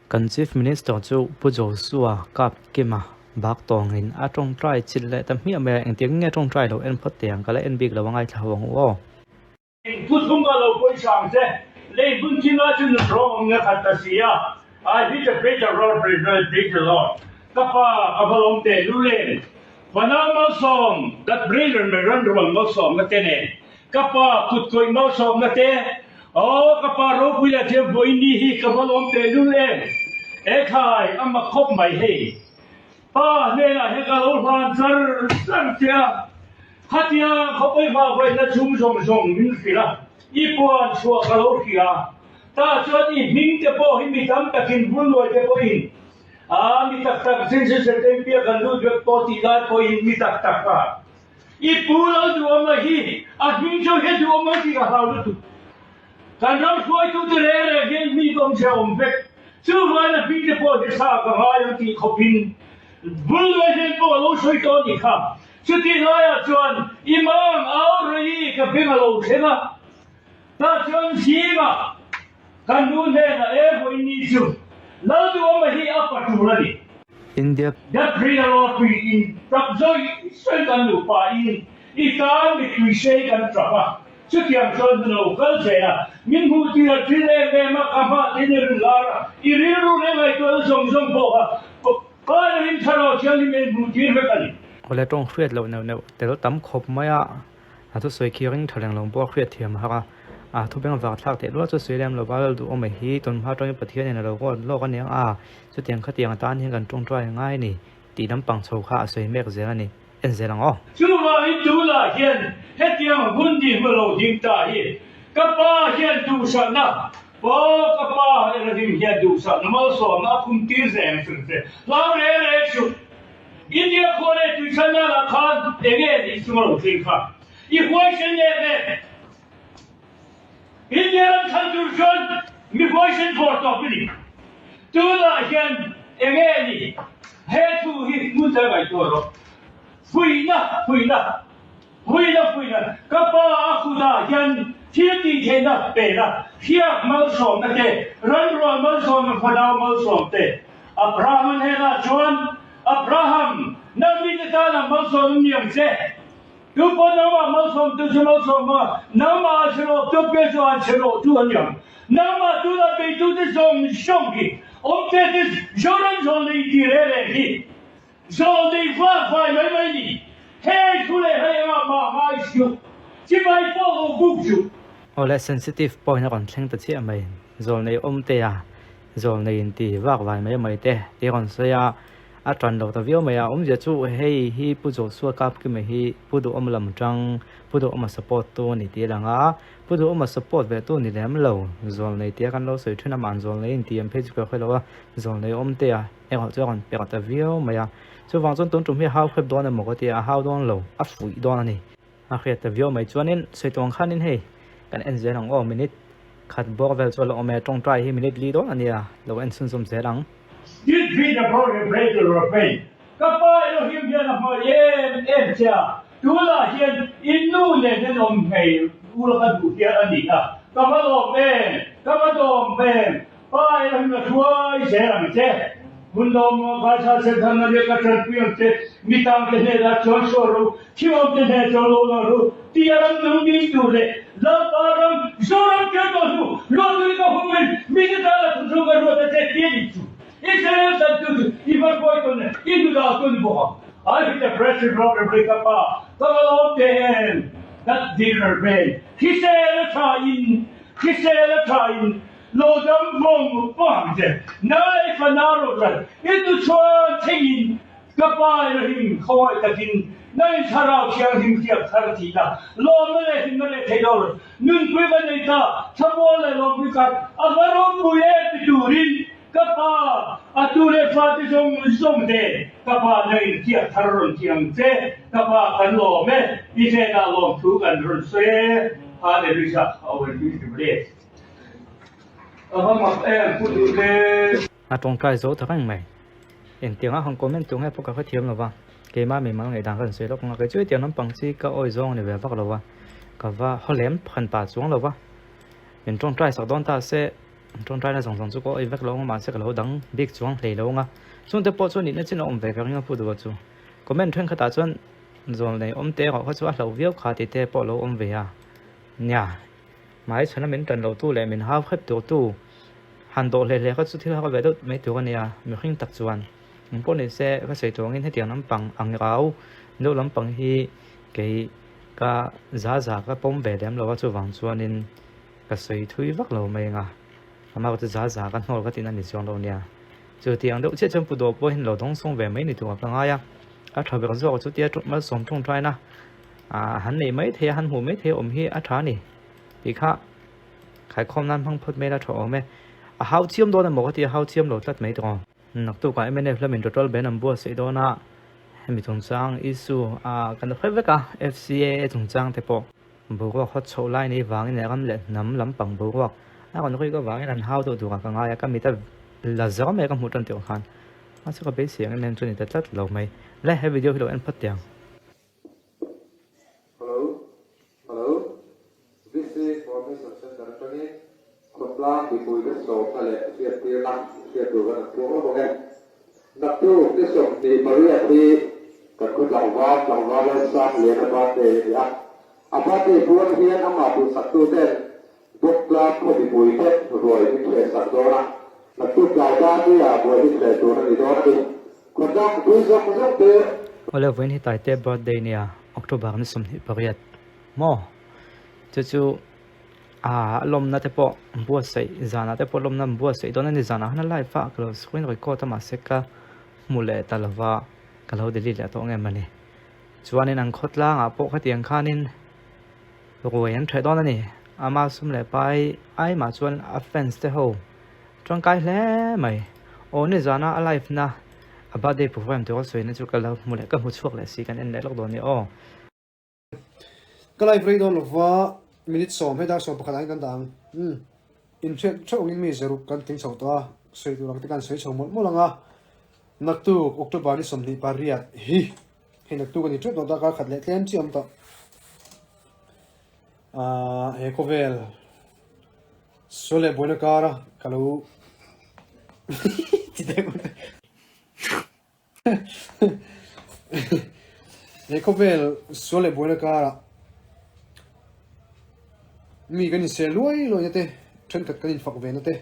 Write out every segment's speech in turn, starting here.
Kan Chief Minister chu Pu Joshua Kap Kima bak tawngin a tawngtai chilh leh ta hmiah mai a, engtiang nge tawngtai lo en phawt teh ang, ka la en bik lo a ngaithla ho ang u aw. Thuthlung ka lo pawisa ang che, lei hmun chinga chu nunrawng awm nge khat ta si a, I hit a greater road praise the Lord Ka pa ka va lawm teh lul em, Fanau malsawm that brethren mai ran rual malsawmna te nen Ka pa kut kawih malsawmna te, Aw ka pa ropui leh thiam vawiin ni hi ka va lawm teh lul em, Ekhai a mak khawp mai hei. Pa hnenah hian ka lo hlan char char che a, khatia khawpui hma vawiin a chhum zawng zawng min hrilh a, i puan chhuah ka lo hria a, tah chuan i hming te pawh hi mi tam takin Vulluai te pawhin a mi tak tak Zinzin Temple kan lut vek pawh tih lai pawhin mi tak tak a i pu lo duhawm a hi a hming chu he duhawm ang tih ka hlau lutuk. Kan ram hruaitute reng reng hian mi awmzia awm vek. Chuvain a hmingte pawh hi thla ka ngai ang tih khawpin Bulluai hnen pawh a lo sawi tawh a nih kha. Chutih laiah chuan i mang au rei ka beng a lo thleng a, tah chuan zingah kan nu hnenah e vawiin ni chu Lalduhawma hi a pa tur a ni. India. Gabriel Ropui in tap zawih zawih kan nupa in i tan mittui sei kan tap a. Chutiang chuan hun a lo kal zel a, min hmuh tir a thil em em a, ka hmah te in i rin lar a, i rilru leh ngaihtuahna zawng zawng pawh kha Paula rin thlarau thianghlim in hmuh tir vek a ni. Awle tawng hriat loh neuh neuh tel tam khawp mai a, a thusawi khi ring tha reng lo pawh a hriat thiam a har a, a thu beng vak thlak teh luat chu sawi lem lova Lalduhawma hi tunhma atangin Pathianin a lo ruat lawk a nia a, chutiang khatiang atan hian kan tawngtai ngai a ni tih lampang chho kha a sawi mek zel a ni. En zel ang aw. Chuvangin tunah hian hetiang hun ni hmu lo ding ta hi ka pa hian duhsakna aw ka pa Elohim hian duhsakna malsawmna a khum tir reng hrim che hlau reng reng suh. India khua leh tuichhanna lah khan enge nih chunga lo thleng kha i huaisen em em. India ram chhan tur chuan mi huaisen vawr tawp i ni. Tunah hian enge ni he thu hi hmun thar ngaihtuah rawh. Fuihna, fuihna, fuihna, fuihna, ka pa a kutah hian thil tih theihna pena hriak malsawmna te, ranrual malsawmna fanau malsawm te. Abraham hnenah chuan, Abraham, nang mite tana malsawm niang che. Tu pawh nangmah malsawmtu chu malsawm a, nangmah a chherawhtu pian chu an chherawhtu a ni ang. Nangmah tuna beitute zawng zawng hi awmte te Zoram zawl nei ti reng reng hi zawl nei vak vai mai mai ni. Heng thu leh hei engah mah ngai suh, chibai pawh lo buk suh. Awle sensitive point a rawn thleng ta chiah mai. Zawlnei awmte a zawlnei inti vak vai mai mai te tih a rawn sawi a. A tan lo ta viau mai a, awmzia chu hei hi Pu Joshua Kapkima hi Pu Duhawma lam tang, Pu Duhawma support tu a ni tih a lang a, Pu Duhawma support ve tu ni lem lo, Zawlnei tia kan lo sawi thin a, mahni Zawlnei inti em phei chu ka hre lo a, Zawlnei awm te a erawh chu a rawn pe ta viau mai a, chuvang chuan tun tum hi a hau hrep dawn emaw ka ti a, a hau dawn lo, a fuih dawn a ni. A hriat ta viau mai chuanin sawi tawng khanin hei kan en zel ang aw, minute khat bawk vel chu a la awm e, tawngtai hi minute li dawn a nia, lo en chhunzawm zel ang. Did be the broken bread to your faith. Ka pa Elohim hian a hmai em em che a, tunah hian i nu nen hian awm ngei ula ka duh hian a ni a, ka va lawm em, ka va dawm em, Pa Elohim a hruai zel ang che. Hun lawm Gaza Senthan a nia ka tanpui ang che, mi tang te hnenah chuan sawi ru, thiawm te hnenah chuan lo lang ru, tia ram nung ding tur leh Lalpa ram Zoram tir tawh hnu luatui ka hum in mite tana thuthlung ka ruat a che tia nih chu Israel tantu chu i va hruai tawn e, i hnu dah tawn bawk ang. I hit a pressure drop every ka pa ka va lawm teh em that dinner vel hrisel a tha in hrisel a tha in Lo dam vawng vawng che, nai fana rawh ral, i tu chuan theiin ka pa Elohim khawngaih takin nai thlarau thianghlim hriak thar ti la, lawmna leh hlimna leh theih lo rawh, nunpui ka nei ta, thlamual leh lawmpui khat a va ropui em ti turin ka pa a tu leh fate zawng zawng te ka pa nangin hriak thar rawn ti ang che, ka pa kan lawm e, i hnenah lawmthu kan rawn sawi e, Hallelujah, our Bless. A tawngtai zo ta reng mai. Engtiang a han comment tur nge pawh ka hrethiam lo va, keimah mi mal ngaihdan ka rawn sawi lawk ang a, kei chu hetiang lampang chi ka awi zawng a ni ve vak lo va, ka va haw lem phan pah chuang lo va, min tawngtai sak dawn ta se Tawngtaina zawng zawng chu ka awih vek lo ang a, mahse ka lo dang bik chuang hlei lo ang a. Chungte pawh chu nihna chin a awm ve ka ring a Pu Duha chu. Comment thenkhatah chuan zawl nei awm te erawh kha chu a hlauh viau kha tih te pawh lo awm ve a. Nia, hmai chhana min tan lo tu leh min hau hrep tur tu han dawh hle hle kha chu thil har ve deuh mai tur a nia, mihring tak chuan. Eng pawh ni se ka sawi tur angin hetiang lampang ang rau deuh lampang hi kei ka za za ka pawm ve lem lo a, chuvang chuanin ka sawi thui vak lo mai anga amah chu za za ka hnawl ka tihna ni chuang lo nia. Chutiang deuh chiah chuan Pu Dawh pawhin lo dawng sawng ve mai ni tur ka ngai a, a tha ber zawk chutia malsawm tawngtaina han nei mai thei a, han hmuh mai thei a awm hi a tha a ni tih kha khaikhawm nan hmang phawt mai la tha awm e. A hau chiam dawn emaw ka ti a, hau chiam lo tlat mai tawh. Naktukah mnf lamin petrol ban an buatsaih dawn a, hemi chungchang issue ah kan hre vek a, FCAA chungchang te pawh boruak hawt chhoh lai nei vangin leh ram leh hnam lampang boruak a rawn rik avangin an hau deuh turah ka ngai a, ka mit a la zawr mai a ka hmuh tan tih khan mahse ka beisei ang em em chu a ni ta tlat lo mai. Le he video hi lo en phawt teh ang. Hello, hello, VC Formation Center atangin khawtlang mipuite sawmna leh hriattirna hriat tur kan han puang lawk ang e. Naktuk ni 28 hi kan khaw tlangval, tlangval Lalsangliana birthday a ni a. A birthday puang hian amah duhsaktuten Bawktlang khaw mipuite ruai min thlehsak dawn a. Naktuk tlai tan nia buai hi thleh tur a ni dawn a ni. Khawtlang mipui zawng zawng te. Awle vawiin hi Taite birthday nia October ni 28 maw chu chu a lawmna te pawh buatsaih zanah te pawh lawmna an buatsaih dawn a ni zanah khan a live a ka lo screen record a mahse ka hmu leh ta lova ka lo delete leh tawh nge mawni chuanin an khawtlangah pawh khatiang khanin ruai an ṭheh dawn a ni ama sum leh pai ai mah chuan a fans te ho Tangkai hle mai. Aw nizana a live na a birthday program tur a sawi na chu ka lo hmu leh ka hmu chhuak leh si kan en leh lawk dawn nia aw. Ka live rei dawn lova minute sawm hei dar 11 ah hian kan dah ang. Umm inhriat theuh angin mi zaruk kan tling chho tawh a, sawi tur ang te kan sawi chho mawlh mawlh ang a. Naktuk October ni 28 hi hei naktuk a ni teuh tawh darkar khat leh tlem chi a awm tawh. Ahh he khawvel. Sual leh buaina kara ka lo ti deuh He khawvel sual leh buaina kara mi kan insel luai luai na te thenkhat kan infak ve na te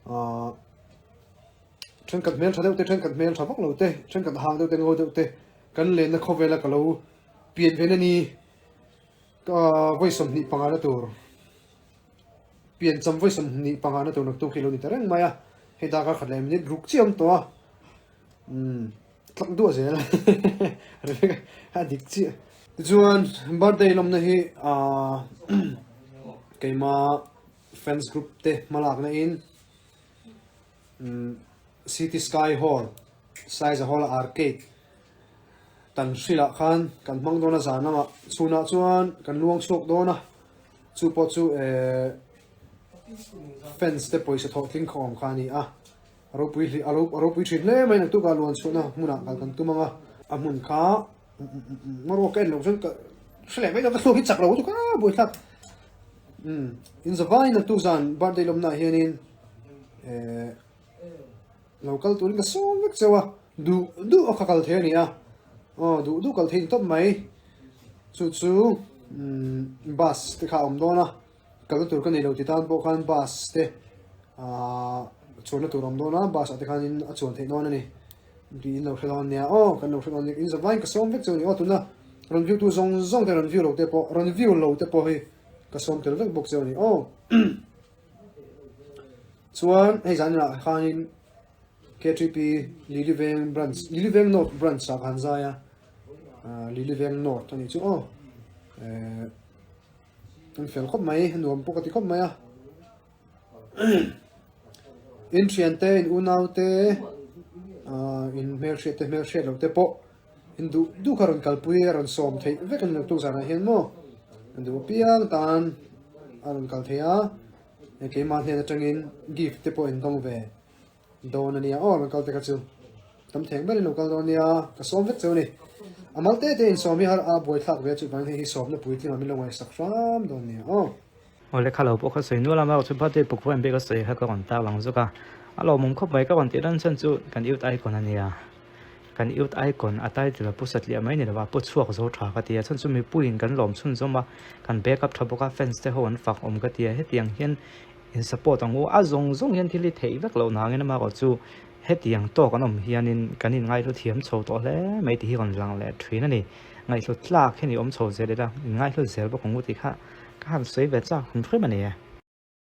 ahh thenkhat hmel tha deuh te thenkhat hmel tha vak lo te thenkhat hang deuh te ngawi deuh te kan lenna khawvela ka lo pian ve na ni. Ka vawi 25 na tur piancham vawi 25 na tur naktuk hi lo ni ta reng mai a, hei darkar khat leh minute ruk chiah a awm tawh a, umm tlak duah zel a dik chiah. Tichuan birthday lawmna hi ahh keima fans group te hmalakna in umm City Sky Hall Saiza Hall Arcade Tan hrilah khan kan hmang dawn a zan lamah chhunah chuan kan luang chhuak dawn a, chu pawh chu ehh fence te pawisa thawh tling khawm kha a ni a, a ropui hlih a ropui thin hle mai naktuk ah luan chhuahna hmunah kal kan tum ang a, a hmun kha ngaruak ka en loh chuan ka hre leh mai lo ka thluak hi chak lo lutuk a buaithlak umm in zavaiin naktuk zan birthday lawmna ah hianin ehh. Lo kal turin ka sawm vek cheu a, duh duh a kha kal thei a ni a, aw duh duh kal thei ni tawp mai, chu chu umm bus te kha a awm dawn a, kalna tur ka nei lo ti tan pawh khan bus te ahh chuanna tur a awm dawn a, bus ah te khanin a chuan theih dawn a ni tiin lo hre dawn nia aw kan lo hre dawn nia in zavaiin ka sawm vek cheu a ni aw tuna rawn view tu zawng zawng te rawn view lo te pawh rawn view lo te pawh hi ka sawm tel vek bawk cheu a ni aw. Chuan hei zan inah khanin KTP Lily Veng branch Lily Veng North branch ah ka han zai a ah Lily Veng North a nih chu aw eh an fel khawp mai nuam pawh ka ti khawp mai a in thian te in unau te ah in hmelhriat te hmelhriat loh te pawh in duh duh kha rawn kalpui a rawn sawm theih vek a ni lo tuk zanah hian maw an duh apiang tan a rawn kal thei a. Hei keimah hnen atangin gift te pawh in dawng ve dawn a nia aw rawn kal te kha chu tam theng ber in lo kal dawn nia ka sawm vek cheu a ni a mal te te in sawm hi har a buaithlak ve chu vangin hei hi sawmna puitling ah min lo ngaihsak hram dawn nia aw. Awle kha lo pawh kha sawi nual a, amaherawhchu birthday programme bik a sawi kha ka rawn tar lang zawk a, a lawmawm khawp mai ka rawn tih dan chhan chu kan youth icon a nia, kan youth icon a title a pu satliah mai ni lova pu chhuak zo tha ka ti a, chhan chu mipuiin kan lawm chhun zawm a, kan back up tha bawk a, fans te ho an fak awm ka ti a, hetiang hian in support ang u, a zawng zawng hian thil hi theih vek loh nangin amaherawhchu hetiang tawk an awm hianin kan inngaihlu thiam chho tawh hle mai tih hi rawn lang leh thin a ni, ngaihlu tlak hian i awm chho zel ila, inngaihlu zel bawk ang u tih kha. Ka han sawi ve chak hrim hrim a ni e.